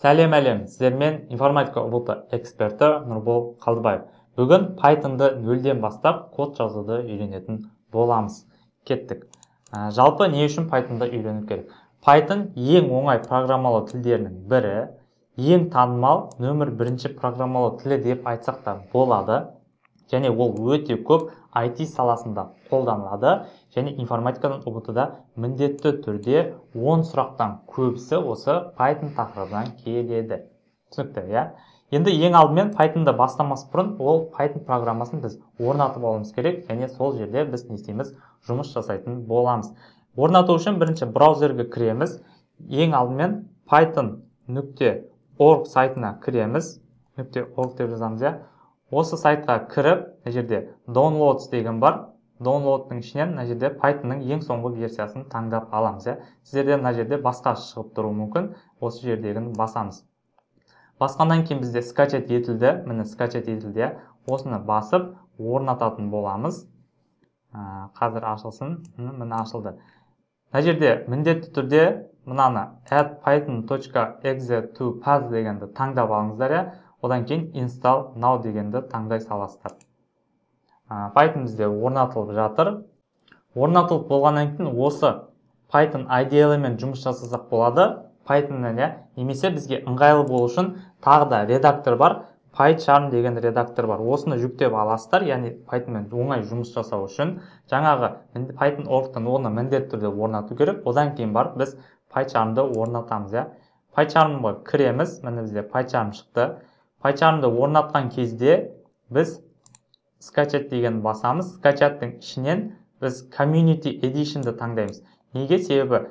Сәлем, әлем! Сіздермен информатика ҰБТ эксперті Нұрбол Қалдыбаев. Бүгін Pythonды нөлден бастап код жазуды үйренетін боламыз. Кеттік. Жалпы не үшін Pythonды үйрену керек? Python ең оңай программалау тілдерінің бірі, ең танымал нөмір бірінші программалау тілі деп айтсақ та болады. Және ол өте көп IT саласында қолданылады. Және информатикадан ҰБТ-да міндетті түрде 10 сұрақтан көбісі осы Python тақырыбынан келеді. Түсінікті, иә? Енді ең алдымен Pythonды бастамас бұрын ол Python программасын біз орнатып алуымыз керек, және сол жерде біз не істейміз? Жұмыс жасайтын боламыз. Орнату үшін бірінші браузерге кіреміз. Ең алдымен python нүкте org сайтына кіреміз. Нүкте org деп жазамыз, иә? Осы сайтқа кіріп, мына жерде Downloads деген бар. Downloadтың ішінен мына жерде Pythonның ең соңғы версиясын таңдап аламыз, иә. Сіздерде мына жерде басқа шығып тұруы мүмкін. Осы жердегіні басамыз. Басқаннан кейін бізде скачать етілді. Міне, скачать етілді, иә. Осыны басып орнататын боламыз. Қазір ашылсын. Міне, ашылды. Мына жерде міндетті түрде мынаны add python точка exe to path дегенді таңдап алыңыздар, иә. Одан кейін install now дегенді таңдай саласыздар. Python бізде орнатылып жатыр. Орнатылып болғаннан кейін осы Python IDLE мен жұмыс жасасақ болады. Pythonнан, иә, немесе бізге ыңғайлы болу үшін тағы да редактор бар. PyCharm деген редактор бар. Осыны жүктеп аласыздар, яғни Pythonмен оңай жұмыс жасау үшін жаңағы Python org-тан оны міндетті түрде орнату керек. Одан кейін барып біз PyCharmды орнатамыз, иә. PyCharmға кіреміз. Міне, бізде PyCharm шықты. PyCharmды орнатқан кезде біз скачать деген басамыз. Скачаттың ішінен біз Community Edition'ды таңдаймыз. Неге? Себебі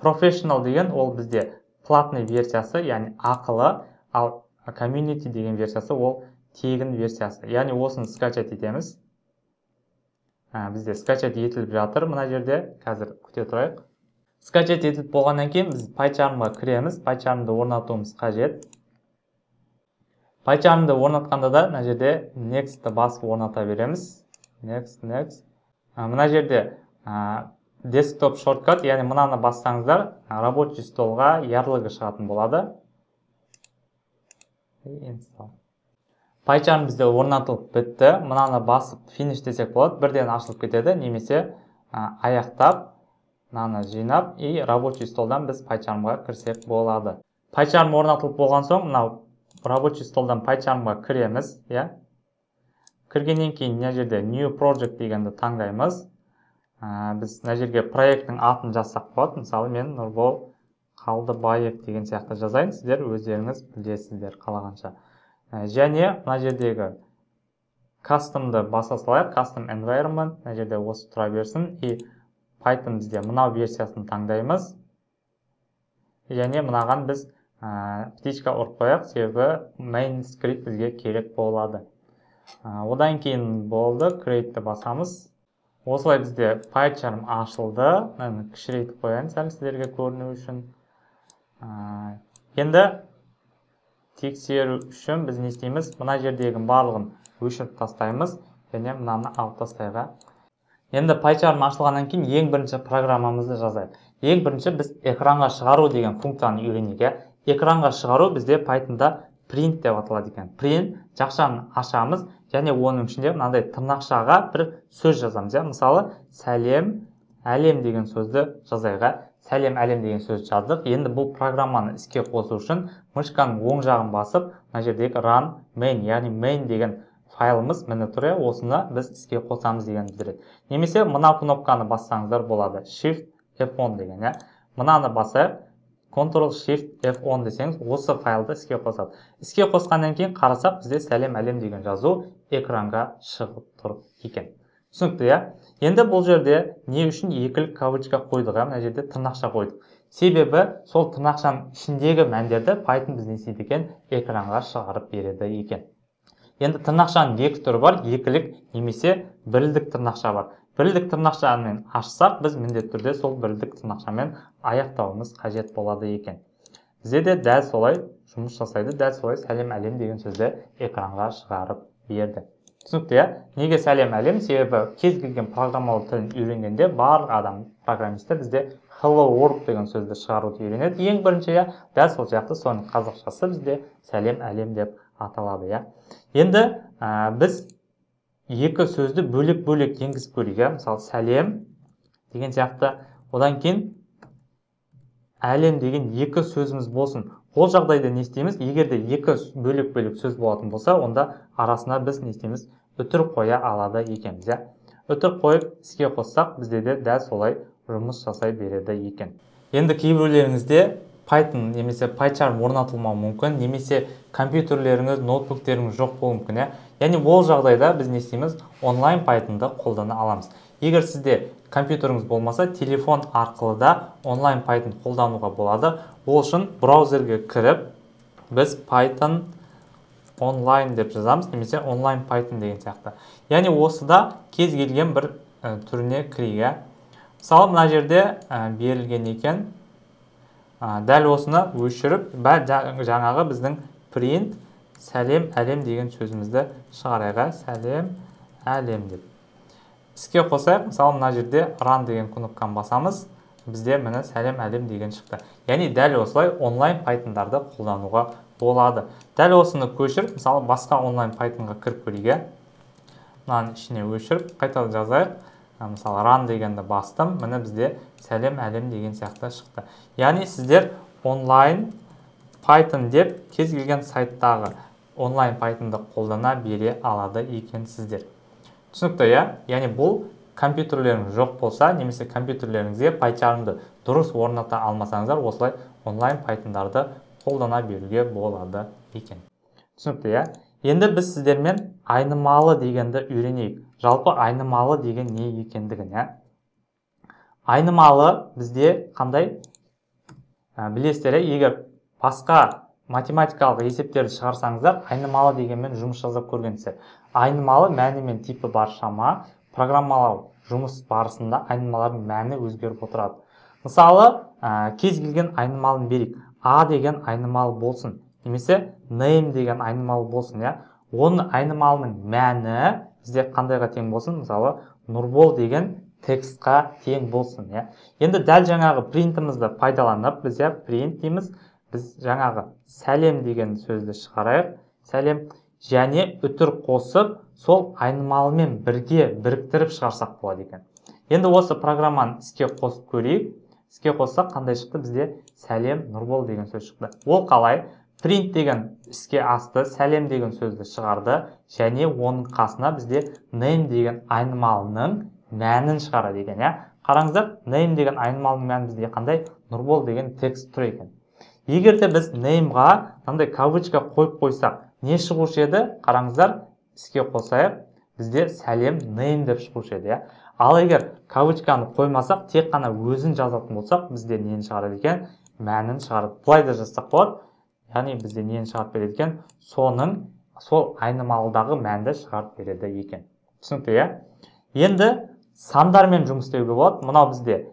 Professional деген ол бізде платный версиясы, яғни ақылы, ал Community деген версиясы ол тегін версиясы. Яғни осыны скачать етеміз. Бізде скачать етіліп жатыр мына жерде. Қазір күте тұрайық. Скачать етіліп болғаннан кейін біз PyCharmға кіреміз. PyCharmды орнатуымыз қажет. PyCharmды орнатқанда да мына жерде Next'ті басып орната береміз. Next, Next. Мына жерде desktop shortcut, яғни мынаны бассаңыздар, рабочий столға ярлығы шығатын болады. Install. PyCharm бізде орнатылып бітті. Мынаны басып finish десек болады, бірден ашылып кетеді, немесе аяқтап, мынаны жинап и рабочий столдан біз PyCharmға кірсек болады. PyCharm орнатылып болған соң, мынау рабочий столдан PyCharmға кіреміз, иә. Кіргеннен кейін мына жерде New Project дегенді таңдаймыз. Біз мына жерге проекттің атын жазсақ болады. Мысалы, мен Нұрбол Қалдыбаев деген сияқты жазайын, сіздер өздеріңіз білесіздер қалағанша. Және мына жердегі кастомды баса салайық, custom environment, мына жерде осы тұра берсін. И Python бізде мынау версиясын таңдаймыз. Және мынаған біз птичка ұрып қояйық, себебі main script бізге керек болады. Одан кейін болды, create-ті басамыз. Осылай бізде PyCharm ашылды. Мынаны кішірейтіп қояйын сәл сіздерге көріну үшін. Енді тексеру үшін біз не істейміз? Мына жердегі барлығын өшіріп тастаймыз және мынаны алып тастайық. Енді PyCharm ашылғаннан кейін ең бірінші программамызды жазайық. Ең бірінші біз экранға шығару деген функцияны үйренейік, иә. Экранға шығару бізде Pythonда print деп аталады екен. Print жақшаны ашамыз және оның ішінде мынандай тырнақшаға бір сөз жазамыз, иә. Мысалы, сәлем әлем деген сөзді жазайық, иә. Сәлем әлем деген сөзді жаздық. Енді бұл программаны іске қосу үшін мышканың оң жағын басып, мына жердегі run main, яғни main деген файлымыз міне тұр, иә, осыны біз іске қосамыз дегенді білдіреді. Немесе мына кнопканы бассаңыздар болады. Shift F10 деген, иә. Мынаны басайық. Ctrl Shift F10 десеңіз, осы файлды іске қосады. Іске қосқаннан кейін қарасақ, бізде сәлем әлем деген жазу экранға шығып тұр екен. Түсінікті, иә? Енді бұл жерде не үшін екілік кавычка қойдық, иә? Мына жерде тырнақша қойдық. Себебі сол тырнақшаның ішіндегі мәндерді Python біз не істейді екен? Экранға шығарып береді екен. Енді тырнақшаның екі түрі бар, екілік немесе бірлік тырнақша бар. Бірлік тырнақшамен ашсақ, біз міндетті түрде сол бірлік тырнақшамен аяқтауымыз қажет болады екен. Бізде де дәл солай жұмыс жасайды, дәл солай сәлем әлем деген сөзді экранға шығарып берді. Түсінікті, иә? Неге сәлем әлем? Себебі кез келген программалау тілін үйренгенде барлық адам программистер бізде Hello World деген сөзді шығаруды үйренеді ең бірінші, иә. Дәл сол сияқты соның қазақшасы бізде сәлем әлем деп аталады, иә. Енді біз екі сөзді бөлек-бөлек енгізіп көрейік, иә. Мысалы, сәлем деген сияқты, одан кейін әлем деген екі сөзіміз болсын. Ол жағдайда не істейміз? Егер де екі бөлек-бөлек сөз болатын болса, онда арасына біз не істейміз? Үтір қоя алады екенбіз, иә. Үтір қойып іске қоссақ, бізде де дәл солай жұмыс жасай береді екен. Енді кейбіреулеріңізде Python немесе PyCharm орнатылмауы мүмкін, немесе компьютерлеріңіз, ноутбуктеріңіз жоқ болуы мүмкін, иә. Яғни ол жағдайда біз не істейміз? Онлайн Pythonды қолдана аламыз. Егер сізде компьютеріңіз болмаса, телефон арқылы да онлайн Python қолдануға болады. Ол үшін браузерге кіріп, біз Python онлайн деп жазамыз, немесе онлайн Python деген сияқты. Яғни осыда кез келген бір түріне кірейік, иә. Мысалы, мына жерде берілген екен. Дәл осыны өшіріп, жаңағы біздің print сәлем әлем деген сөзімізді шығарайық, сәлем әлем деп. Іске қосайық. Мысалы, мына жерде run деген кнопканы басамыз. Бізде міне сәлем әлем деген шықты. Яғни дәл осылай онлайн Python-дарды қолдануға болады. Дәл осыны көшіріп, мысалы, басқа онлайн Python-ға кіріп көрейік. Мынаның ішіне өшіріп, қайтадан жазайық. Мысалы, run дегенді бастым, міне бізде сәлем әлем деген сияқты шықты. Яғни сіздер онлайн Python деп кез келген сайттағы онлайн Pythonды қолдана бере алады екенсіздер. Түсінікті, иә? Яғни бұл компьютерлеріңіз жоқ болса, немесе компьютерлеріңізге PyCharmды дұрыс орната алмасаңыздар, осылай онлайн Pythondарды қолдана беруге болады екен. Түсінікті, иә? Енді біз сіздермен айнымалы дегенді үйренейік. Жалпы айнымалы деген не екендігін, иә? Айнымалы бізде қандай? Білесіздер, егер басқа математикалық есептерді шығарсаңыздар, айнымалы дегенмен жұмыс жасап көргенсіздер. Айнымалы мәні мен типі бар шама, программалау жұмыс барысында айнымалардың мәні өзгеріп отырады. Мысалы, кез келген айнымалын берейік. А деген айнымалы болсын, немесе name деген айнымалы болсын, иә. Оның айнымалының мәні бізде қандайға тең болсын? Мысалы, Нұрбол деген текстқа тең болсын, иә. Енді дәл жаңағы принтімізді пайдаланып, біз, иә, print дейміз. Біз жаңағы сәлем деген сөзді шығарайық. Сәлем және үтір қосып, сол айнымалымен бірге біріктіріп шығарсақ болады екен. Енді осы программаны іске қосып көрейік. Іске қоссақ қандай шықты? Бізде сәлем Нұрбол деген сөз шықты. Ол қалай? Print деген іске асты, сәлем деген сөзді шығарды және оның қасына бізде name деген айнымалының мәнін шығарады екен, иә. Қараңыздар, name деген айнымалының мәні бізде қандай? Нұрбол деген текст тұр екен. Егер де біз name-ға мынандай кавычка қойып қойсақ, не шығушы еді? Қараңыздар, іске қосайық, бізде сәлем name деп шығушы еді, иә. Ал егер кавычканы қоймасақ, тек қана өзін жазатын болсақ, бізде нені шығарады екен? Мәнін шығарады. Былай да жазсақ болады. Яғни бізде нені шығарып береді екен? Соның сол айнымалыдағы мәнді шығарып береді екен. Түсінікті, иә? Енді сандармен жұмыс істеуге болады. Мынау бізде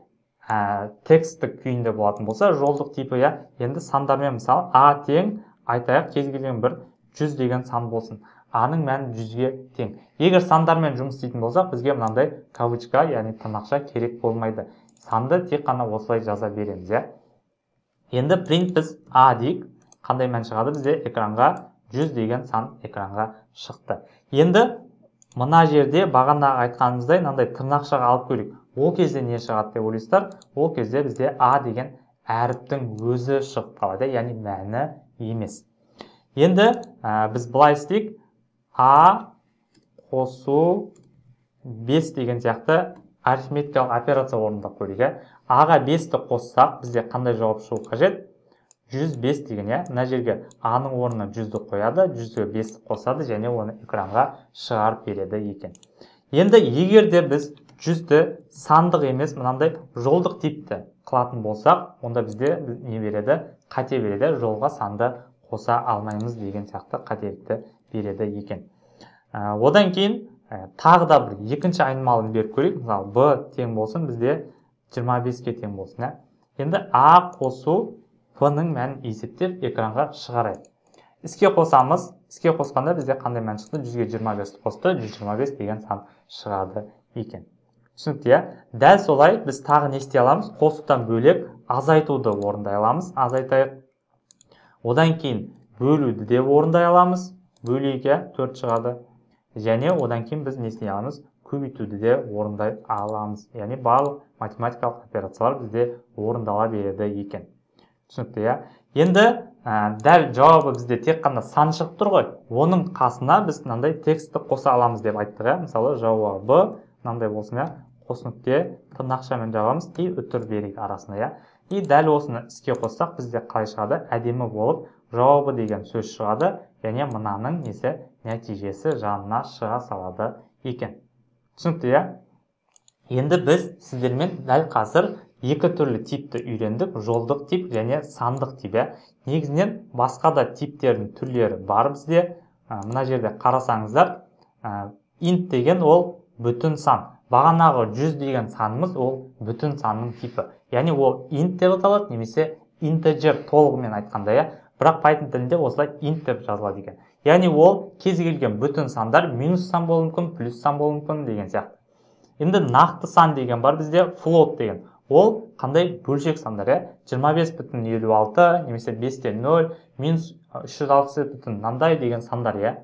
тексттік күйінде болатын болса, жолдық типі, иә. Енді сандармен, мысалы, а тең айтайық, кез келген бір 100 деген сан болсын. А-ның мәні 100-ге тең. Егер сандармен жұмыс істейтін болсақ, бізге мынандай кавычка, яғни тырнақша керек болмайды. Санды тек қана осылай жаза береміз, иә. Енді print біз а дейік. Қандай мән шығады? Бізде экранға 100 деген сан экранға шықты. Енді мына жерде бағана айтқанымыздай мынандай тырнақшаға алып көрейік. Ол кезде не шығады деп ойлайсыздар? Ол кезде бізде а деген әріптің өзі шығып қалады, яғни мәні емес. Енді біз былай істейік. А қосу 5 деген сияқты арифметикалық операция орындап көрейік. А-ға 5-ті қоссақ, бізде қандай жауап шығу қажет? 105 деген, иә. Мына жерге А-ның орнына 100-ді қояды, 100-ге 5-ті қосады және оны экранға шығарып береді екен. Енді егер де біз 100-ді сандық емес, мынандай жолдық типті қылатын болсақ, онда бізде не береді? Қате береді, жолға санды қоса алмаймыз деген сияқты қателікті береді екен. Одан кейін тағы да бір екінші айнымалыны беріп көрейік. Мысалы, Б тең болсын, бізде 25-ке тең болсын, ә? Енді А қосу Б-ның мәнін есептеп экранға шығарайық. Іске қосамыз. Іске қосқанда бізде қандай мән шықты? 100-ге 25 қосты, 125 деген сан шығады екен. Түсінікті, иә? Дәл солай біз тағы не істей аламыз? Қосудан бөлек азайтуды орындай аламыз. Азайтайық. Одан кейін бөлуді де орындай аламыз. Бөлейік, иә, 4 шығады. Және одан кейін біз не істей аламыз? Көбейтуді де орындай аламыз. Яғни барлық математикалық операциялар бізде орындала береді екен. Түсінікті, иә? Енді дәл жауабы бізде тек қана сан шығып тұр ғой. Оның қасына біз мынандай текстті қоса аламыз деп айттық, иә? Мысалы, жауабы мынандай болсын, иә? Қос нүкте, тырнақшамен жабамыз и үтір берейік арасына, иә? И дәл осыны іске қоссақ, бізде қалай шығады? Әдемі болып жауабы деген сөз шығады, және мынаның несі нәтижесі жанына шыға салады екен. Түсінікті, иә? Енді біз сіздермен дәл қазір екі түрлі типті үйрендік, жолдық тип және сандық тип, иә? Негізінен басқа да типтердің түрлері бар бізде. Мына жерде қарасаңыздар, int деген ол бүтін сан. Бағанағы 100 деген санымыз ол бүтін санның типі. Яғни ол int деп аталады, немесе integer толығымен айтқанда, иә? Бірақ Python тілінде осылай int деп жазылады екен. Яғни ол кез келген бүтін сандар минус сан болуы мүмкін, плюс сан болуы мүмкін деген сияқты. Енді нақты сан деген бар бізде, float деген. Ол қандай бөлшек сандар, иә? 25,56 немесе 5,0 минус 360 мынандай деген сандар, иә?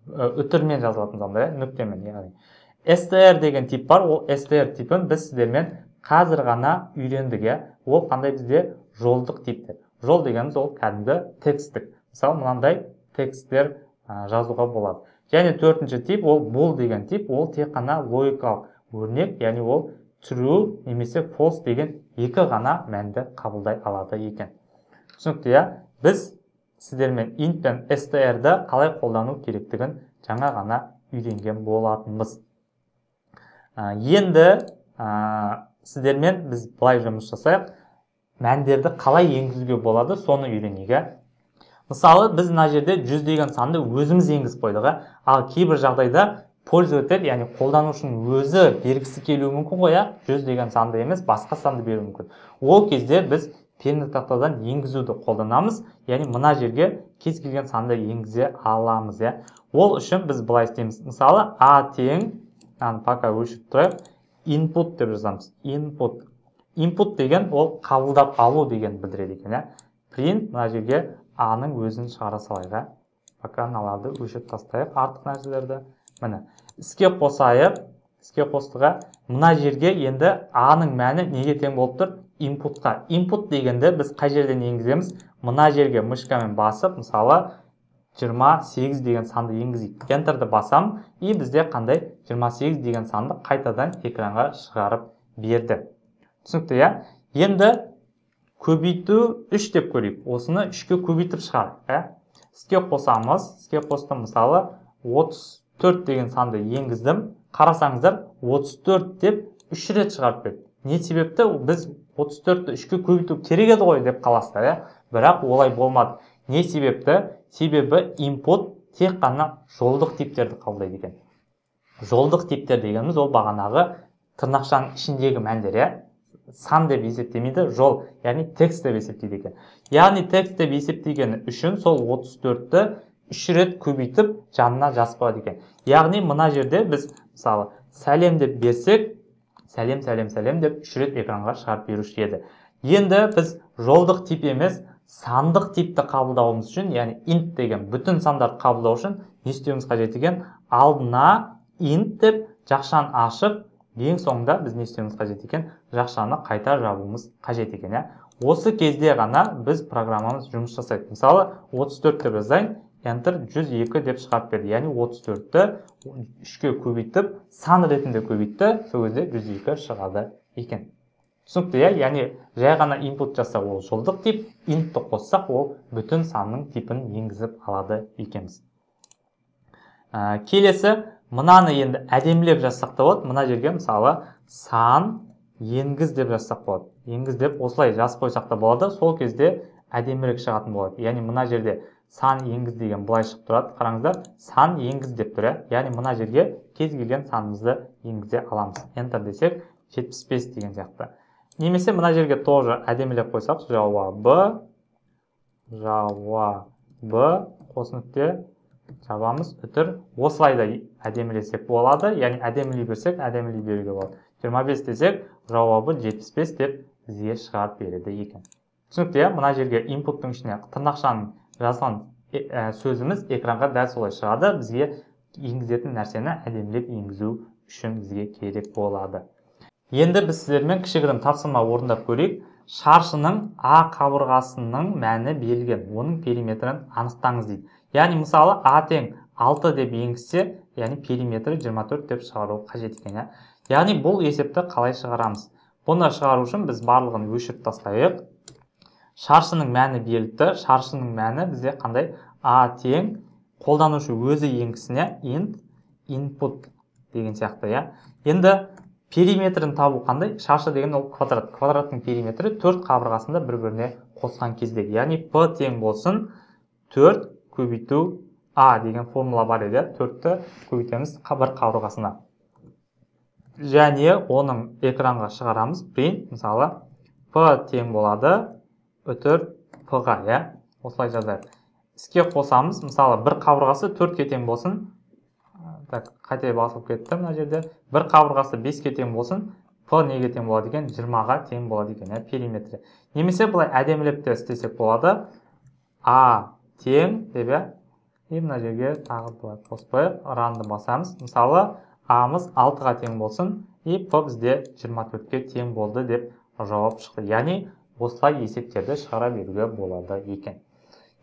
Үтірмен жазылатын сандар, иә? Нүктемен, яғни. STR деген тип бар. Ол STR типін біз сіздермен қазір ғана үйрендік, иә? Ол қандай бізде жолдық типтер. Жол дегеніміз ол кәдімгі тексттік. Мысалы, мынандай тексттер жазуға болады. Және төртінші тип ол bool деген тип, ол тек қана логикалық өрнек, яғни ол true немесе false деген екі ғана мәнді қабылдай алады екен. Түсінікті, иә? Біз сіздермен int пен str-ді қалай қолдану керектігін жаңа ғана үйренген болатынбыз. Енді сіздермен біз былай жұмыс жасайық. Мәндерді қалай енгізуге болады, соны үйренейік, ә? Мысалы, біз мына жерде 100 деген санды өзіміз енгізіп қойдық, ә? Ал кейбір жағдайда пользователь, яғни қолданушының өзі бергісі келуі мүмкін ғой, ә? 100 деген санды емес, басқа санды беруі мүмкін. Ол кезде біз пернетақтадан енгізуді қолданамыз, яғни мына жерге кез келген санды енгізе аламыз, иә? Ол үшін біз былай істейміз. Мысалы, а тең, мынаны пока өшіріп тұрайық, input деп жазамыз. Input. Input деген ол қабылдап алу деген білдіреді екен, иә? Print мына жерге а-ның өзін шығара салайық, иә? Пока мыналарды өшіріп тастайық, артық нәрселерді. Міне, іске қосайық. Іске қостық, ә? Мына жерге енді а-ның мәні неге тең болып тұр? Inputқа. Input дегенді біз қай жерден енгіземіз? Мына жерге мышкамен басып, мысалы, 28 деген санды енгізейік. Enter'ді басам, и бізде қандай 28 деген санды қайтадан экранға шығарып берді. Түсінікті, иә? Енді көбейту 3 деп көрейік. Осыны 3-ке көбейтіп шығарайық, иә? Іске қосамыз. Іске қостым, мысалы, 34 деген санды енгіздім. Қарасаңыздар, 34 деп 3 рет шығарып берді. Не себепті? Біз 34-ті 3-ке көбейту керек еді ғой деп қаласыздар, иә? Бірақ олай болмады. Не себепті? Себебі input тек қана жолдық типтерді қабылдайды екен. Жолдық типтер дегеніміз ол бағанағы тырнақшаның ішіндегі мәндер, иә? Сан деп есептемейді, жол, яғни текст деп есептейді екен. Яғни текст деп есептегені үшін сол 34-ті 3 рет көбейтіп жанына жазып қояды екен. Яғни мына жерде біз мысалы сәлем деп берсек, сәлем, сәлем, сәлем деп 3 рет экранға шығарып беруші еді. Енді біз жолдық тип емес, сандық типті қабылдауымыз үшін, яғни int деген бүтін сандарды қабылдау үшін не істеуіміз қажет екен? Алдына int деп жақшаны ашып, ең соңында біз не істеуіміз қажет екен? Жақшаны қайта жабуымыз қажет екен, иә? Осы кезде ғана біз программамыз жұмыс жасайды. Мысалы, 34 деп жазайын, Enter 102 деп шығарып берді. Яғни 34-ті 3-ке көбейтіп, сан ретінде көбейтті, сол кезде 102 шығады екен. Түсінікті, иә? Яғни жай ғана input жасақ ол жолдық тип, int-ті қоссақ ол бүтін санның типін енгізіп алады екенбіз. Келесі, мынаны енді әдемілеп жазсақ та болады. Мына жерге мысалы сан енгіз деп жазсақ болады. Енгіз деп осылай жазып қойсақ та болады. Сол кезде әдемірек шығатын болады. Яғни мына жерде сан енгіз деген былай шығып тұрады. Қараңыздар, сан енгіз деп тұр, иә? Яғни мына жерге кез келген санымызды енгізе аламыз. Enter десек 75 деген сияқты. Немесе мына жерге тоже әдемілеп қойсақ, жауабы, жауабы қос нүкте жабамыз, үтір. Осылай да әдемілесек болады. Яғни әдемілей берсек, әдемілей беруге болады. 25 десек, жауабы 75 деп бізге шығарып береді екен. Түсінікті, иә? Мына жерге инпуттың ішіне тырнақшаның жазған сөзіміз экранға дәл солай шығады. Бізге енгізетін нәрсені әдемілеп енгізу үшін бізге керек болады. Енді біз сіздермен кішігірім тапсырма орындап көрейік. Шаршының А қабырғасының мәні берілген, оның периметрін анықтаңыз дейді. Яғни мысалы А тең 6 деп енгізсе, яғни периметрі 24 деп шығару қажет екен. Яғни бұл есепті қалай шығарамыз? Бұны шығару үшін біз барлығын өшіріп тастайық. Шаршының мәні берілді. Шаршының мәні бізде қандай? А тең қолданушы өзі енгізсіне int input деген сияқты, иә. Енді периметрін табу қандай? Шаршы деген ол квадрат. Квадраттың периметрі 4 қабырғасында бір-біріне қосқан кезде, яғни P тең болсын 4 көбейту А деген формула бар еді. 4-ті көбейтеміз бір қабырғасына. Және оның экранға шығарамыз. Print, мысалы, P тең болады үтір P-ға, иә. Осылай жазайық. Іске қосамыз. Мысалы, бір қабырғасы 4-ке тең болсын. Так, қате басылып кетті мына жерде. Бір қабырғасы 5-ке тең болсын. P неге тең болады екен? 20-ға тең болады екен, иә, периметрі. Немесе былай әдемілеп те істесек болады. А тең деп, иә. И мына жерге тағы былай қоспайық, ранды басамыз. Мысалы, А-мыз 6-ға тең болсын, и P бізде 24-ке тең болды деп жауап шықты. Яғни осылай есептерді шығара беруге болады екен.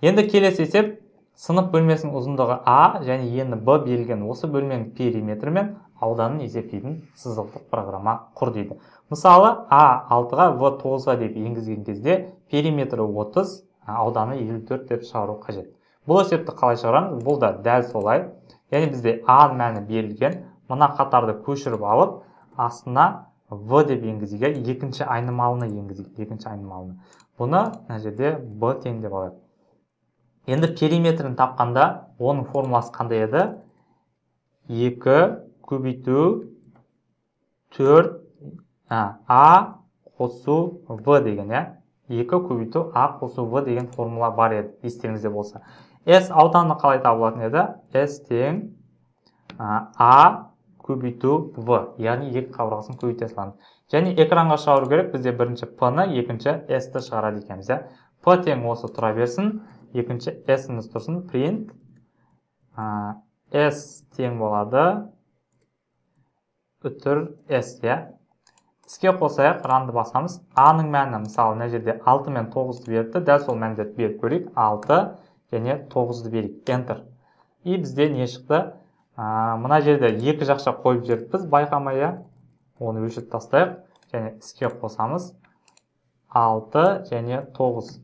Енді келесі есеп. Сынып бөлмесінің ұзындығы А және ені Б берілген осы бөлменің периметрі мен ауданын есептейтін сызықтық программа құр дейді. Мысалы, А 6-ға, В 9-ға деп енгізген кезде периметрі 30, ауданы 54 деп шығару қажет. Бұл есепті қалай шығарамыз? Бұл да дәл солай. Яғни бізде А мәні берілген. Мына қатарды көшіріп алып, астына В деп енгізейік, екінші айнымалыны енгізейік, екінші айнымалыны. Бұны мына жерде Б тең деп алайық. Енді периметрін тапқанда оның формуласы қандай еді? 2 көбейту 4 А қосу В деген, иә? 2 көбейту А қосу В деген формула бар еді, естеріңізде болса. С ауданы қалай табылатын еді? С тең А көбейту В, яғни екі қабырғасын көбейте саламыз. Және экранға шығару керек, бізде бірінші П-ны, екінші С-ті шығарады екенбіз, иә? П тең осы тұра берсін, екінші S-іміз тұрсын, print S тең болады үтір S, иә? Іске қосайық, ранды басамыз. А-ның мәні, мысалы, мына жерде 6 мен 9-ды беріпті, дәл сол мәндерді беріп көрейік. 6 және 9-ды берейік, Enter. И бізде не шықты? Мына жерде екі жақша қойып жіберіппіз, байқамай, иә? Оны өшіріп тастайық және іске қосамыз. 6 және 9.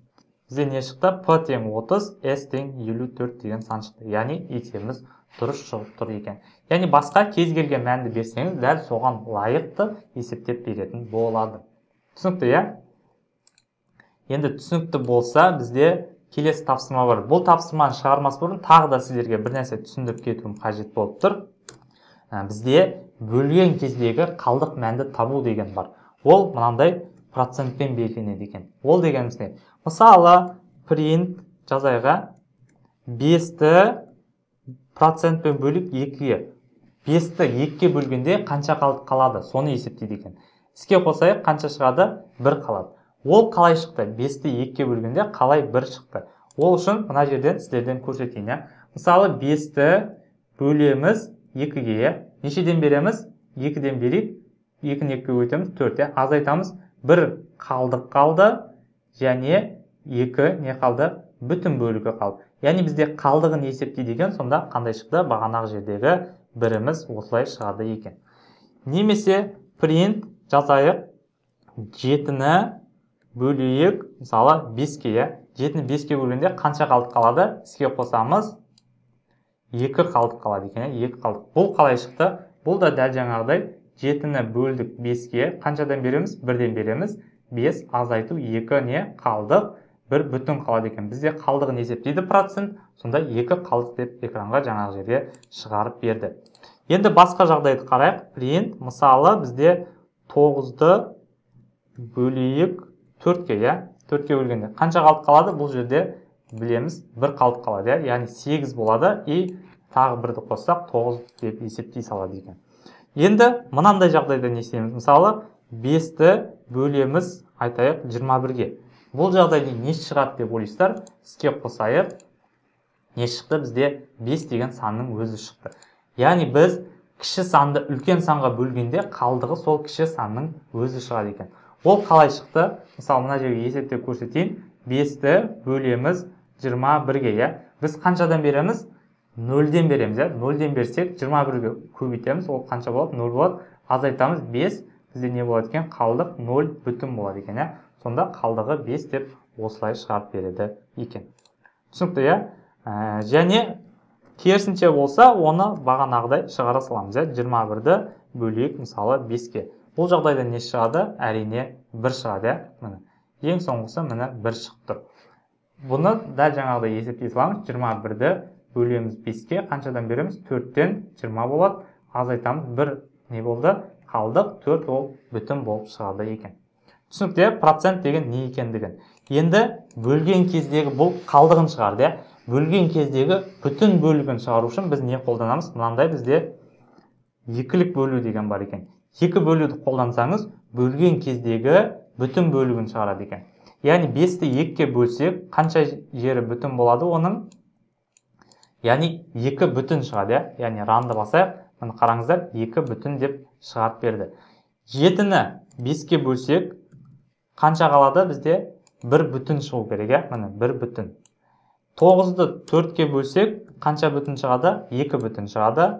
Бізде не шықты? П тең 30, С тең 54 деген сан шықты. Яғни есебіміз дұрыс шығып тұр екен. Яғни басқа кез келген мәнді берсеңіз, дәл соған лайықты есептеп беретін болады. Түсінікті, иә? Енді түсінікті болса, бізде келесі тапсырма бар. Бұл тапсырманы шығармас бұрын тағы да сіздерге бір нәрсе түсіндіріп кетуім қажет болып тұр. Бізде бөлген кездегі қалдық мәнді табу деген бар. Ол мынандай процентпен белгіленеді екен. Ол дегеніміз не? Мысалы, print жазайық, 5-ті процентпен бөліп 2-ге. 5-ті 2-ге бөлгенде қанша қалдық қалады? Соны есептейді екен. Іске қосайық, қанша шығады? 1 қалады. Ол қалай шықты? 5-ті 2-ге бөлгенде қалай 1 шықты? Ол үшін мына жерден сіздерден көрсетейін. Мысалы, 5-ті бөлеміз 2-ге. Нешеден береміз? 2-ден берейік. 2-ні 2-ге өтеміз, 4-те азайтамыз. 1 қалдық қалды және 2 не қалды? Бүтін бөлігі қалды. Яғни бізде қалдығын есептей деген, сонда қандай шықты? Бағанағы жердегі біріміз осылай шығады екен. Немесе print жазайық, 7-ні бөлейік, мысалы 5-ке, иә? 7-ні 5-ке бөлгенде қанша қалдық қалады? Іске қосамыз, 2 қалдық қалады екен, 2 қалдық. Бұл қалай шықты? Бұл да дәл жаңағыдай 7-ні бөлдік 5-ке, қаншадан береміз? 1-ден береміз. 5 азайту 2 не қалдық? 1 бүтін қалады екен. Бізде қалдығын есептейді процент, сонда 2 қалдық деп экранға жаңағы жерге шығарып берді. Енді басқа жағдайды қарайық. Print, мысалы, бізде 9-ды бөлейік 4-ке, иә? 4-ке бөлгенде қанша қалдық қалады? Бұл жерде білеміз, 1 қалдық қалады, иә? Яғни 8 болады, и тағы 1-ді қоссақ 9 деп есептей салады екен. Енді мынандай жағдайда не істейміз? Мысалы, 5-ті бөлеміз, айтайық, 21-ге. Бұл жағдайда не шығады деп ойлайсыздар? Іске қосайық. Не шықты? Бізде 5 деген санның өзі шықты. Яғни біз кіші санды үлкен санға бөлгенде қалдығы сол кіші санның өзі шығады екен. Ол қалай шықты? Мысалы, мына жерге есептеп көрсетейін. 5-ті бөлеміз 21-ге, иә? Біз қаншадан береміз? 0-ден береміз, иә? 0-ден берсек 21-ге көбейтеміз, ол қанша болады? 0 болады. Азайтамыз 5, бізде не болады екен? Қалдық 0 бүтін болады екен, иә? Сонда қалдығы 5 деп осылай шығарып береді екен. Түсінікті, иә? Және керісінше болса, оны бағанағыдай шығара саламыз, иә? 21-ді бөлейік, мысалы, 5-ке. Бұл жағдайда не шығады? Әрине 1 шығады, иә? Міне. Ең соңғысы міне 1 шығып тұр. Бұны дәл жаңағыдай есептей саламыз. 21-ді бөлеміз 5-ке, қаншадан береміз? 4-тен 20 болады. Азайтамыз 1, не болды? Қалдық 4, ол бүтін болып шығады екен. Түсінікті, процент деген не екендігін. Енді бөлген кездегі бұл қалдығын шығарды, иә? Бөлген кездегі бүтін бөлігін шығару үшін біз не қолданамыз? Мынандай бізде екілік бөлу деген бар екен. Екі бөлуді қолдансаңыз, бөлген кездегі бүтін бөлігін шығарады екен. Яғни 5-ті 2-ге бөлсек, қанша жері бүтін болады оның? Яғни 2 бүтін шығады, иә? Яғни ранды басайық, міне қараңыздар, 2 бүтін деп шығарып берді. 7-ні 5-ке бөлсек, қанша қалады бізде? 1 бүтін шығу керек, иә? Міне 1 бүтін. 9-ды 4-ке бөлсек, қанша бүтін шығады? 2 бүтін шығады.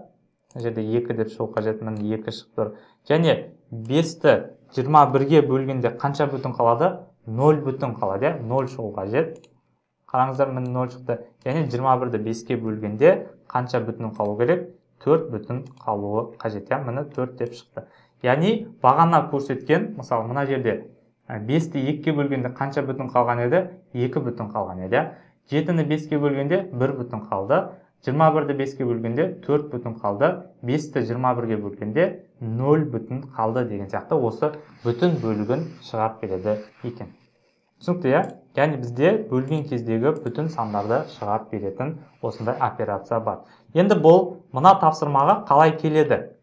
Мына жерде 2 деп шығу қажет, міне 2 шығып тұр. Және 5-ті 21-ге бөлгенде қанша бүтін қалады? 0 бүтін қалады, иә? 0 шығу қажет. Қараңыздар, міне 0 шықты. Және 21-ді 5-ке бөлгенде қанша бүтін қалу керек? 4 бүтін қалуы қажет, иә? Міне 4 деп шықты. Яғни бағана көрсеткен, мысалы, мына жерде 5-ті 2-ге бөлгенде қанша бүтін қалған еді? 2 бүтін қалған еді. 7-ні 5-ке бөлгенде 1 бүтін қалды. 21-ді 5-ке бөлгенде 4 бүтін қалды. 5-ті 21-ге бөлгенде 0 бүтін қалды деген сияқты осы бүтін бөлігін шығарып береді екен. Түсінікті, иә? Яғни бізде бөлген кездегі бүтін сандарды шығарып беретін осындай операция бар. Енді бұл мына тапсырмаға қалай келеді?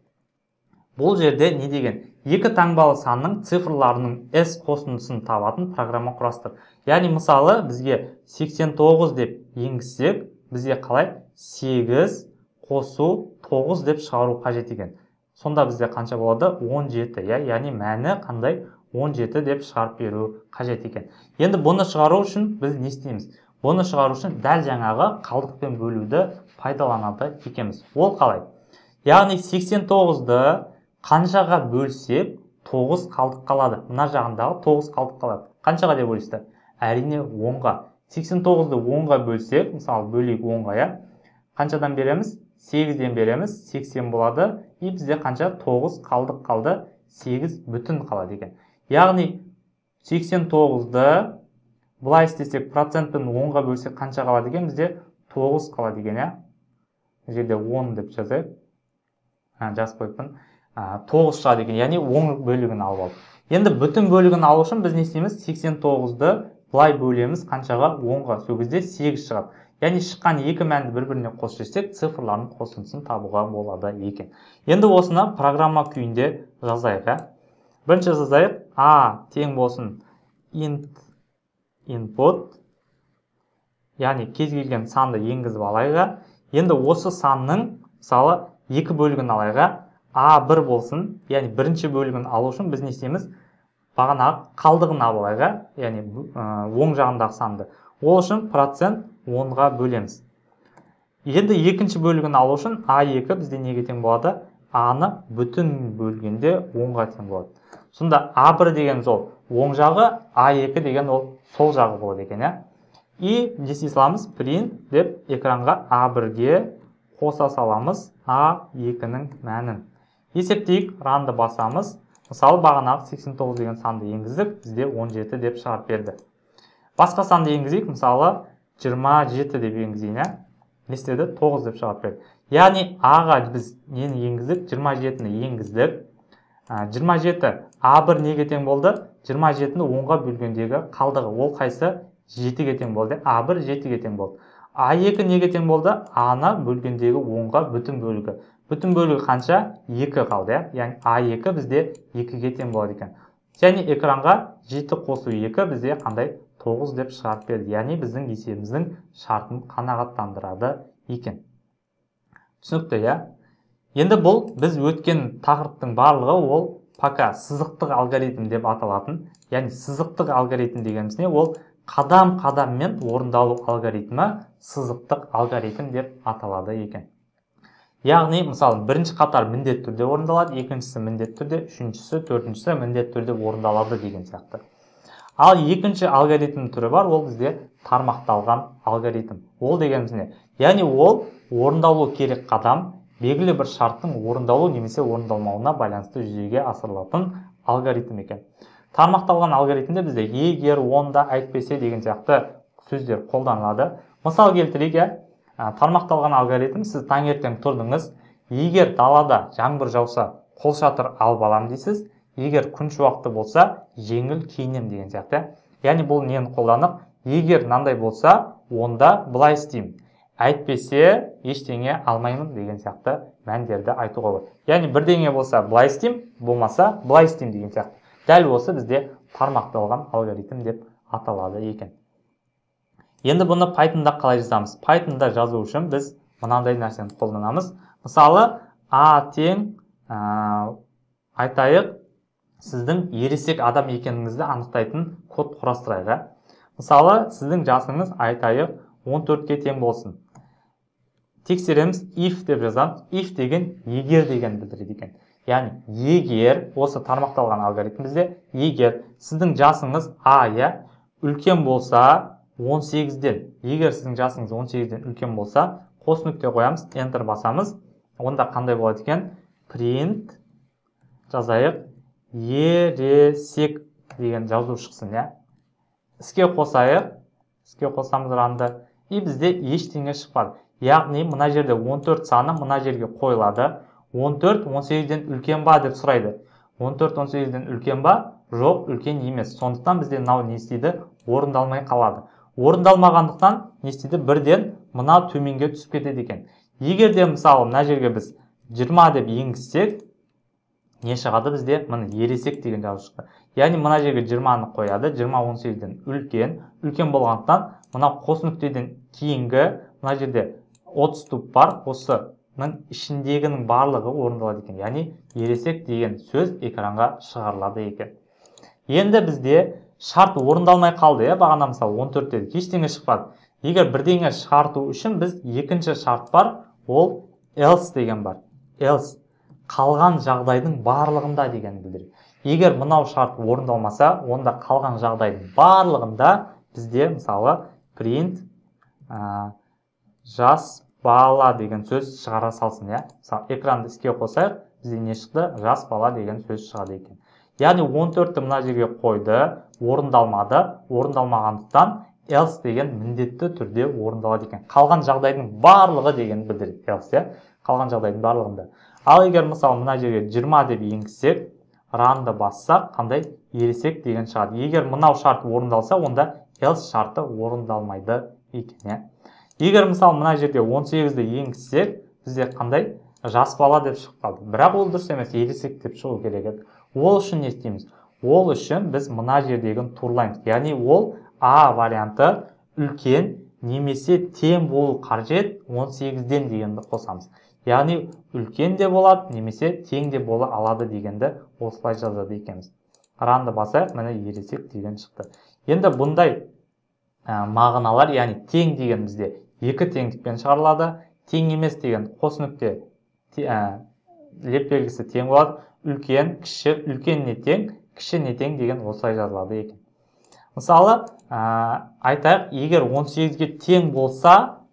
Бұл жерде не деген? Екі таңбалы санның цифрларының S қосындысын табатын программа құрастыр. Яғни мысалы бізге 89 деп енгізсек, бізге қалай 8 қосу 9 деп шығару қажет екен. Сонда бізде қанша болады? 17, иә? Яғни мәні қандай? 17 деп шығарып беру қажет екен. Енді бұны шығару үшін біз не істейміз? Бұны шығару үшін дәл жаңағы қалдықпен бөлуді пайдаланады екенбіз. Ол қалай? Яғни 89-ды қаншаға бөлсек 9 қалдық қалады. Мына жағындағы 9 қалдық қалады. Қаншаға деп ойлайсыздар? Әрине 10-ға. 89-ды 10-ға бөлсек, мысалы бөлейік 10-ға, иә? Қаншадан береміз? 8-ден береміз, 80 болады. И бізде қанша? 9 қалдық қалды, 8 бүтін қалады екен. Яғни 89-ды былай істесек, процентпен 10-ға бөлсек қанша қалады екен? Бізде 9 қалады екен, иә? Мына жерде 10 деп жазайық. Жазып қойыппын. 9 шығады екен, яғни 10 бөлігін алып алдық. Енді бүтін бөлігін алу үшін біз не істейміз? 89-ды былай бөлеміз қаншаға? 10-ға. Сол кезде 8 шығады. Яғни шыққан екі мәнді бір-біріне қосып жіберсек, цифрлардың қосындысын табуға болады екен. Енді осыны программа күйінде жазайық, ә? Бірінші жазайық, а тең болсын int input, яғни кез келген санды енгізіп алайық. Енді осы санның мысалы екі бөлігін алайық. А1 болсын, яғни бірінші бөлігін алу үшін біз не істейміз? Бағанағы қалдығын алып алайық, яғни оң жағындағы санды. Ол үшін процент 10-ға бөлеміз. Енді екінші бөлігін алу үшін А2 бізде неге тең болады? А-ны бүтін бөлгенде 10-ға тең болады. Сонда А1 деген сол оң жағы, А2 деген ол сол жағы болады екен, иә? И не істей саламыз? Print деп экранға А1-ге қоса саламыз А2-нің мәнін. Есептейік, ранды басамыз. Мысалы, бағанағы 89 деген санды енгіздік, бізде 17 деп шығарып берді. Басқа санды енгізейік, мысалы 27 деп енгізейін, ә? Не істеді? 9 деп шығарып берді. Яғни А-ға біз нені енгіздік? 27-ні енгіздік. 27 А1 неге тең болды? 27-ні 10-ға бөлгендегі қалдығы. Ол қайсы? 7-ге тең болды. А1 7-ге тең болды. А2 неге тең болды? А-ны бөлгендегі 10-ға бүтін бөлігі. Бүтін бөлігі қанша? 2 қалды, иә? Яғни А2 бізде 2-ге тең болады екен. Және экранға 7 қосу 2 бізде қандай? 9 деп шығарып берді. Яғни біздің есебіміздің шартын қанағаттандырады екен. Түсінікті, иә? Енді бұл біз өткен тақырыптың барлығы ол пока сызықтық алгоритм деп аталатын. Яғни сызықтық алгоритм дегеніміз не? Ол қадам-қадаммен орындалу алгоритмі сызықтық алгоритм деп аталады екен. Яғни, мысалы, бірінші қатар міндетті түрде орындалады, екіншісі міндетті түрде, үшіншісі, төртіншісі міндетті түрде орындалады деген сияқты. Ал екінші алгоритм түрі бар, ол бізде тармақталған алгоритм. Ол дегеніміз не? Яғни ол орындалу керек қадам, белгілі бір шарттың орындалу немесе орындалмауына байланысты жүзеге асырылатын алгоритм екен. Тармақталған алгоритмде бізде егер, онда, әйтпесе деген сияқты сөздер қолданылады. Мысал келтірейік, иә? Тармақталған алгоритм, сіз таңертең тұрдыңыз, егер далада жаңбыр жауса, қолшатыр алып алам дейсіз, егер күн шуақты болса, жеңіл киінем деген сияқты. Яғни бұл нені қолданып, егер мынандай болса, онда былай істеймін, әйтпесе ештеңе алмаймын деген сияқты мәндерді айтуға болады. Яғни бірдеңе болса былай істеймін, болмаса былай істеймін деген сияқты. Дәл осы бізде тармақталған алгоритм деп аталады екен. Енді бұны Python'да қалай жазамыз? Python'да жазу үшін біз мынандай нәрсені қолданамыз. Мысалы, А тең, айтайық, сіздің ересек адам екеніңізді анықтайтын код құрастырайық. Мысалы, сіздің жасыңыз, айтайық, 14-ке тең болсын. Тексереміз, if деп жазамыз. If деген егер деген білдіреді екен. Яғни, егер, осы тармақталған алгоритм бізде, егер сіздің жасыңыз А, иә, үлкен болса 18-ден, егер сіздің жасыңыз 18-ден үлкен болса, қос нүкте қоямыз, Enter басамыз. Онда қандай болады екен? Print жазайық, ересек деген жазу шықсын, иә. Іске қосайық, іске қосамыз ранды. И бізде ештеңе шықпады. Яғни мына жерде 14 саны мына жерге қойылады. 14 18-ден үлкен ба деп сұрайды. 14 18-ден үлкен ба? Жоқ, үлкен емес. Сондықтан бізде мынау не істейді? Орындалмай қалады. Орындалмағандықтан не істейді? Бірден мына төменге түсіп кетеді екен. Егер де мысалы мына жерге біз 20 деп енгізсек, не шығады бізде? Міне ересек деген жазу шықты. Яғни мына жерге 20-ны қояды. 20 18-ден үлкен. Үлкен болғандықтан мына қос нүктеден кейінгі мына жерде отступ бар. Осының ішіндегінің барлығы орындалады екен. Яғни ересек деген сөз экранға шығарылады екен. Енді бізде шарт орындалмай қалды, иә, бағана мысалы 14 дедік, ештеңе шықпады. Егер бірдеңе шығарту үшін біз екінші шарт бар, ол else деген бар. Else қалған жағдайдың барлығында деген білдіреді. Егер мынау шарт орындалмаса, онда қалған жағдайдың барлығында бізде мысалы print жас бала деген сөз шығара салсын, иә. Мысалы экранды іске қосайық, бізде не шықты? Жас бала деген сөз шығады екен. Яғни 14-ті мына жерге қойды, орындалмады. Орындалмағандықтан else деген міндетті түрде орындалады екен. Қалған жағдайдың барлығы деген білдіреді else, иә. Қалған жағдайдың барлығында. Ал егер мысалы мына жерге 20 деп енгізсек, run-ды бассақ, қандай ересек деген шығады. Егер мынау шарт орындалса, онда else шарты орындалмайды екен, иә. Егер мысалы мына жерде 18-ді енгізсек, бізде қандай жас бала деп шығып қалды. Бірақ ол дұрыс емес, ересек деп шығу керек еді. Ол үшін не істейміз? Ол үшін біз мына жердегіні турлаймыз. Яғни ол А варианты үлкен немесе тең болу қажет 18-ден дегенді қосамыз. Яғни үлкен де болады, немесе тең де бола алады дегенді осылай жазады екенбіз. Run-ды басайық, міне ересек деген шықты. Енді бұндай мағыналар, яғни тең деген бізде екі теңдікпен шығарылады, тең емес деген қос нүкте леп белгісі тең болады, үлкен, кіші, үлкен не тең, кіші не тең деген осылай жазылады екен. Мысалы, айтайық, егер 18-ге тең болса,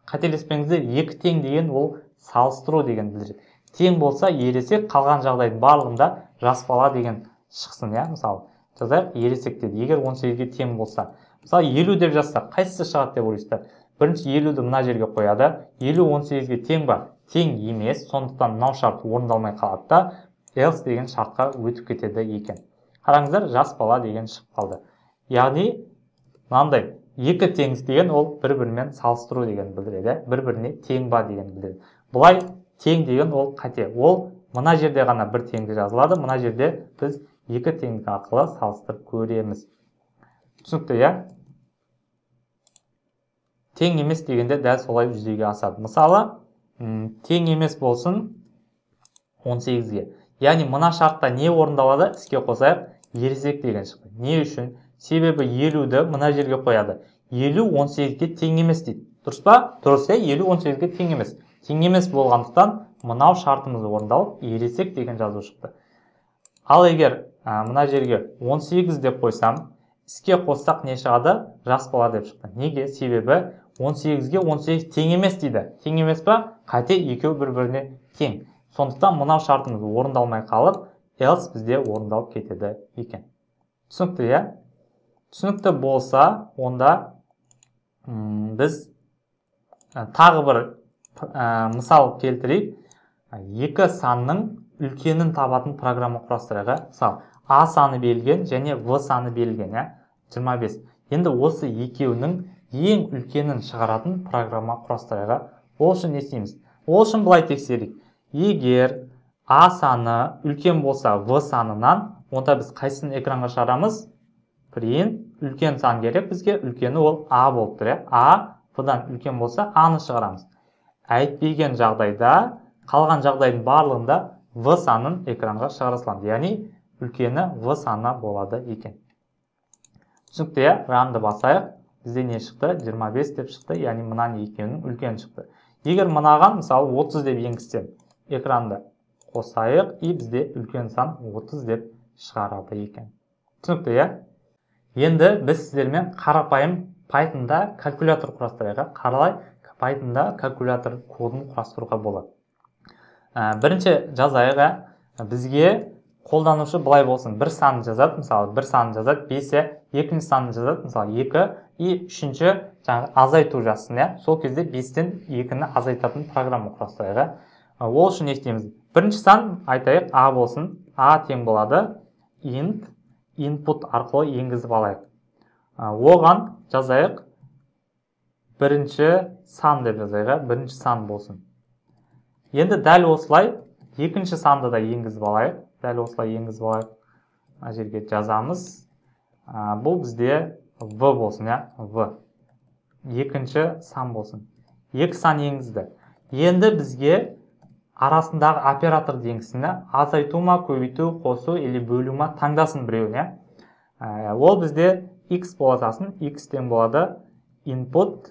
қателеспеңіздер, екі тең деген ол салыстыру деген білдіреді. Тең болса, ересек, қалған жағдайдың барлығында жас бала деген шықсын, иә. Мысалы, жазайық, ересек деді, егер 18-ге тең болса. Мысалы, 50 деп жазсақ, қайсысы шығады деп ойлайсыздар? Бірінші 50-ді мына жерге қояды. 50 18-ге тең ба? Тең емес, сондықтан мынау шарт орындалмай қалады да, else деген шартқа өтіп кетеді екен. Қараңыздар, жас бала деген шығып қалды. Яғни мынандай екі теңдік деген ол бір-бірімен салыстыру деген білдіреді, бір-біріне тең ба деген білдіреді. Былай Тең деген ол қате. Ол мына жерде ғана бір теңдік жазылады, мына жерде біз екі теңдік арқылы салыстырып көреміз. Түсінікті, иә? Тең емес дегенде дәл солай жүзеге асады. Мысалы, тең емес болсын 18-ге. Яғни мына шартта не орындалады? Іске қосайық, ересек деген шықты. Не үшін? Себебі 50-ді мына жерге қояды. 50 18-ге тең емес дейді. Дұрыс па? Дұрыс, иә, 50 18-ге тең емес. Тең емес болғандықтан мынау шартымыз орындалып, ересек деген жазу шықты. Ал егер мына жерге 18 деп қойсам, іске қоссақ не шығады? Жас бала деп шықты. Неге? Себебі 18-ге 18 тең емес дейді. Тең емес па? Қате, екеуі бір-біріне тең. Сондықтан мынау шартымыз орындалмай қалып, else бізде орындалып кетеді екен. Түсінікті, иә? Түсінікті болса, онда біз тағы бір мысал келтірейік. Екі санның үлкенін табатын программа құрастырайық. Мысалы, А саны берілген және В саны берілген, иә? 25. Енді осы екеуінің ең үлкенін шығаратын программа құрастырайық. Ол үшін не істейміз? Ол үшін былай тексерейік. Егер А саны үлкен болса В санынан, онда біз қайсысын экранға шығарамыз? Print, үлкен сан керек бізге, үлкені ол А болып тұр, иә? А В-дан үлкен болса, А-ны шығарамыз. Әйтпеген жағдайда, қалған жағдайдың барлығында В санын экранға шығара саламыз. Яғни үлкені В саны болады екен. Түсінікті, иә? Run-ды басайық. Бізде не шықты? 25 деп шықты. Яғни мынаның екеуінің үлкені шықты. Егер мынаған, мысалы, 30 деп енгізсем, экранды қосайық, и бізде үлкен сан 30 деп шығарады екен. Түсінікті, иә? Енді біз сіздермен қарапайым Pythonда калькулятор құрастырайық. Қалай Pythonда калькулятор кодын құрастыруға болады? Бірінші жазайық, бізге қолданушы былай болсын. Бір санын жазады, мысалы, бір санын жазады, 5, екінші санын жазады, мысалы, 2, и үшінші жаңағы азайту жазсын, иә? Сол кезде 5-тен 2-ні азайтатын программа құрастырайық. Ол үшін не істейміз? Бірінші сан айтайық, А болсын. А тең болады int, input арқылы енгізіп алайық. Оған жазайық, бірінші сан деп жазайық, бірінші сан болсын. Енді дәл осылай екінші санды да енгізіп алайық. Дәл осылай енгізіп алайық. Мына жерге жазамыз. Бұл бізде В болсын, иә, В. Екінші сан болсын. Екі сан енгізді. Енді бізге арасындағы операторды енгізсін, азайту ма, көбейту, қосу или бөлу ма, таңдасын біреуін, иә. Ол бізде x бола салсын, x тең болады input,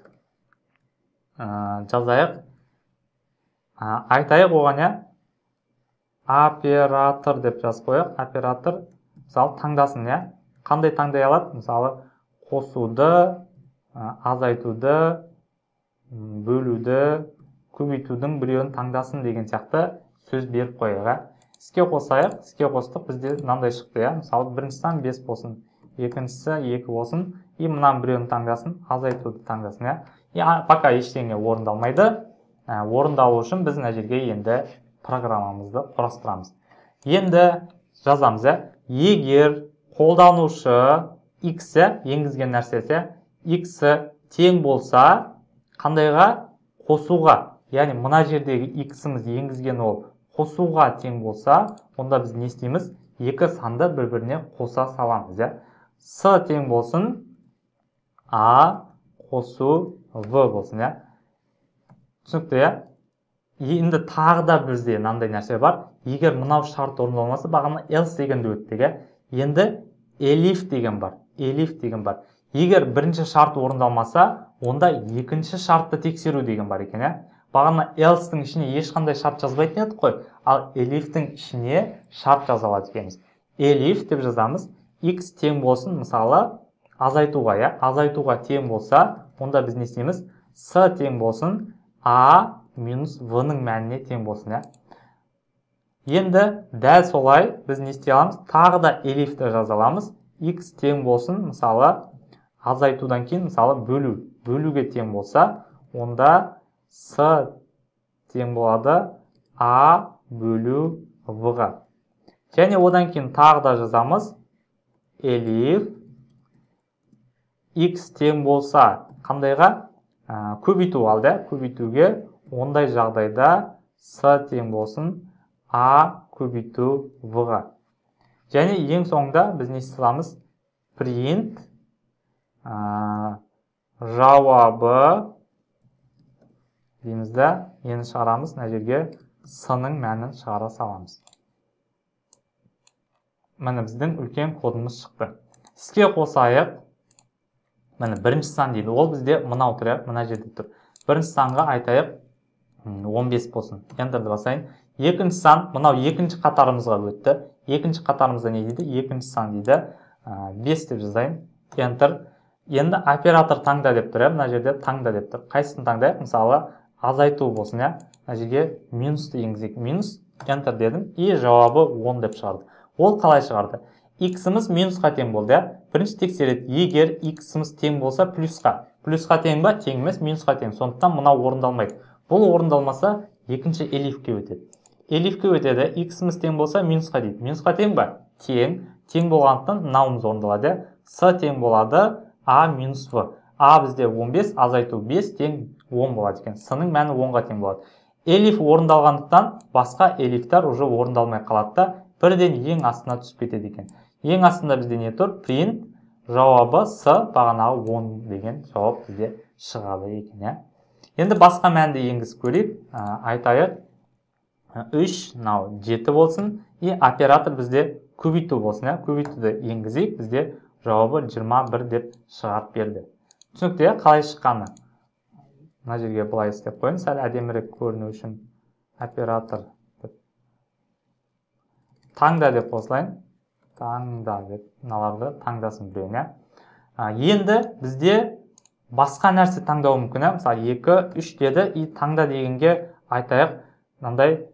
жазайық. Айтайық оған, иә, оператор деп жазып қояйық. Оператор, мысалы, таңдасын, иә. Қандай таңдай алады? Мысалы, қосуды, азайтуды, бөлуді, көбейтудің біреуін таңдасын деген сияқты сөз беріп қояйық, ә. Іске қосайық. Іске қостық, бізде мынандай шықты, иә. Мысалы, бірінші сан 5 болсын, екіншісі 2 болсын, и мынаның біреуін таңдасын, азайтуды таңдасын, иә. И пока ештеңе орындалмайды. Орындалу үшін біз мына жерге енді программамызды құрастырамыз. Енді жазамыз, иә. Егер қолданушы x енгізген нәрсесі x тең болса, қандайға? Қосуға. Яғни мына жердегі x-іміз енгізген ол қосуға тең болса, онда біз не істейміз? Екі санды бір-біріне қоса саламыз, иә. С тең болсын, А қосу В болсын, иә. Түсінікті, иә? Енді тағы да бізде мынандай нәрсе бар. Егер мынау шарт орындалмаса, бағана else дегенді өттік, иә. Енді elif деген бар. Elif деген бар. Егер бірінші шарт орындалмаса, онда екінші шартты тексеру деген бар екен, иә. Бағана else-тің ішіне ешқандай шарт жазбайтын едік қой, ал elif-тің ішіне шарт жаза алады екенбіз. Elif деп жазамыз. X тең болсын, мысалы, азайтуға, иә, азайтуға тең болса, онда біз не істейміз? С тең болсын, А минус В-ның мәніне тең болсын, иә. Енді дәл солай біз не істей аламыз? Тағы да elif-ті жаза аламыз. X тең болсын, мысалы, азайтудан кейін, мысалы, бөлу. Бөлуге тең болса, онда С тең болады А бөлу В-ға. Және одан кейін тағы да жазамыз. Elif X тең болса, қандайға? Көбейту алды, көбейтуге. Ондай жағдайда С тең болсын А көбейту В-ға. Және ең соңында біз не істей аламыз? Print жауабы дейміз да, нені шығарамыз? Мына жерге С-ның мәнін шығара саламыз. Міне біздің үлкен кодымыз шықты. Іске қосайық. Міне бірінші сан дейді. Ол бізде мынау тұр, мына жерде тұр. Бірінші санға айтайық 15 болсын. Enter'ді басайын. Екінші сан, мынау екінші қатарымызға өтті. Екінші қатарымызда не дейді? Екінші сан дейді. 5 деп жазайын. Enter. Енді оператор таңда деп тұр, мына жерде таңда деп тұр. Қайсысын таңдайық? Мысалы, азайту болсын, иә. Мына жерге минусты енгізейік. Минус, Enter дедім. И жауабы 10 деп шығарды. Ол қалай шығарды? X-іміз минусқа тең болды, иә. Бірінші тексереді. Егер X-іміз тең болса плюсқа. Плюсқа тең ба? Тең емес, минусқа тең. Сондықтан мынау орындалмайды. Бұл орындалмаса екінші elif-ке өтеді. Elif-ке өтеді. X-іміз тең болса минусқа дейді. Минусқа тең ба? Тең. Тең болғандықтан мынауымыз орындалады. С тең болады А минус В. А бізде 15, азайту 5 тең 10 болады екен. С-ның мәні 10-ға тең болады. Elif орындалғандықтан басқа elif-тер уже орындалмай қалады да, бірден ең астына түсіп кетеді екен. Ең астында бізде не тұр? Print жауабы С бағанағы 10 деген жауап бізде шығады екен, иә. Енді басқа мәнді енгізіп көрейік. Айтайық 3, мынау 7 болсын. И оператор бізде көбейту болсын, иә. Көбейтуді енгізейік, бізде жауабы 21 деп шығарып берді. Түсінікті, иә, қалай шыққаны? Мына жерге былай істеп қояйын, сәл әдемірек көріну үшін оператор деп. Таңда деп қосылайын. Таңда деп мыналарды таңдасын біреуін, иә. Енді бізде басқа нәрсе таңдауы мүмкін, иә. Мысалы 2, 3 деді, и таңда дегенге айтайық, мынандай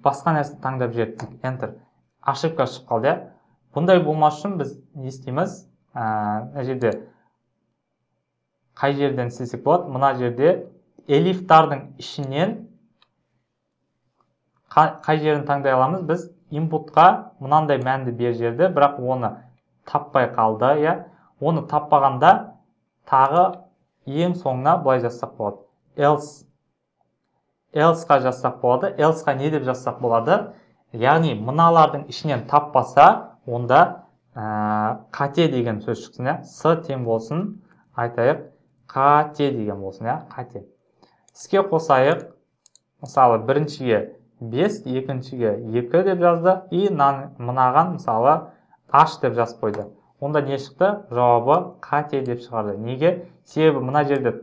басқа нәрсе таңдап жібердік. Enter. Ошибка шығып қалды, иә. Бұндай болмас үшін біз не істейміз? Мына жерде қай жерден істесек болады? Мына жерде elif-тардың ішінен қай жерін таңдай аламыз? Біз inputқа мынандай мәнді бер жерді, бірақ оны таппай қалды, иә. Оны таппағанда тағы ең соңына былай жазсақ болады. Else. Else-қа жазсақ болады. Else-қа не деп жазсақ болады? Яғни мыналардың ішінен таппаса, онда қате деген сөз шықсын, иә. С тең болсын, айтайық, қате деген болсын, иә, қате. Іске қосайық. Мысалы, біріншіге 5, екіншіге 2 деп жазды, и мынаған мысалы H деп жазып қойды. Онда не шықты? Жауабы қате деп шығарды. Неге? Себебі мына жерде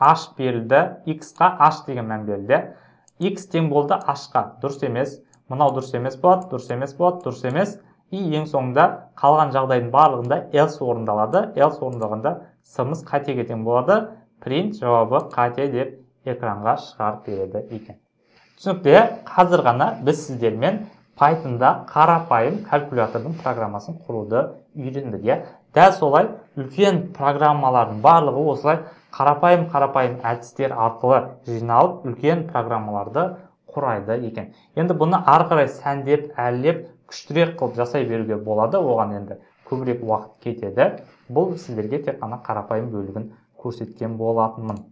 H берілді, X-қа H деген мән берілді. X тең болды H-қа. Дұрыс емес. Мынау дұрыс емес болады, дұрыс емес болады, дұрыс емес. И ең соңында қалған жағдайдың барлығында else орындалады. Else орындалғанда S-ымыз қатеге тең болады. Print жауабы қате деп экранға шығарып береді екен. Түсінікті, иә? Қазір ғана біз сіздермен Pythonда қарапайым калькулятордың программасын құруды үйрендік, иә. Дәл солай үлкен программалардың барлығы осылай қарапайым әдістер арқылы жиналып үлкен программаларды құрайды екен. Енді бұны ары қарай сәндеп, әрлеп, күштірек қылып жасай беруге болады. Оған енді көбірек уақыт кетеді. Бұл сіздерге тек қана қарапайым бөлігін көрсеткен болатынмын.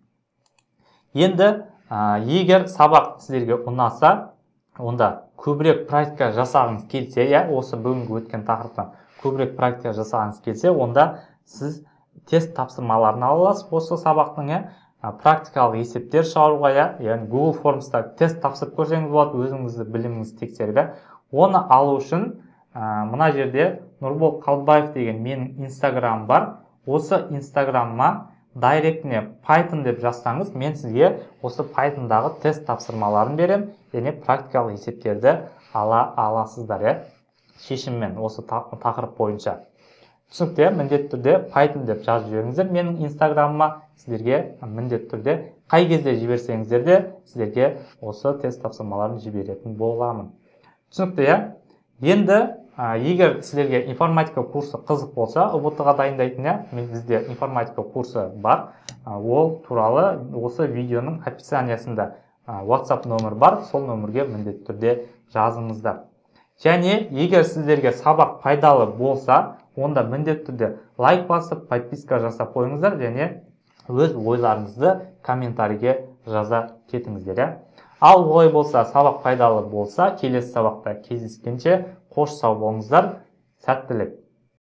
Енді егер сабақ сіздерге ұнаса, онда көбірек практика жасағыңыз келсе, иә, осы бүгінгі өткен тақырыптан көбірек практика жасағыңыз келсе, онда сіз тест тапсырмаларын ала аласыз осы сабақтың, иә, практикалық есептер шығаруға, иә, яғни Google Forms'та тест тапсырып көрсеңіз болады, өзіңізді біліміңізді тексеріп, иә. Оны алу үшін мына жерде Нұрбол Қалдыбаев деген менің Инстаграм бар. Осы Инстаграмма директіне Python деп жазсаңыз, мен сізге осы Pythonдағы тест тапсырмаларын берем, және практикалық есептерді ала аласыздар, иә, шешіммен осы тақырып бойынша. Түсінікті, иә? Міндетті түрде Python деп жазып жіберіңіздер менің Инстаграмыма. Сіздерге міндетті түрде қай кезде жіберсеңіздер де сіздерге осы тест тапсырмаларын жіберетін боламын. Түсінікті, иә? Енді егер сіздерге информатика курсы қызық болса, ҰБТ-ға дайындайтын, иә, бізде информатика курсы бар. Ол туралы осы видеоның описаниясында WhatsApp нөмір бар, сол нөмірге міндетті түрде жазыңыздар. Және егер сіздерге сабақ пайдалы болса, онда міндетті түрде лайк басып, подписка жасап қойыңыздар және өз ойларыңызды комментарийге жаза кетіңіздер, иә. Ал олай болса, сабақ пайдалы болса, келесі сабақта кездескенше қош сау болыңыздар. Сәттілік!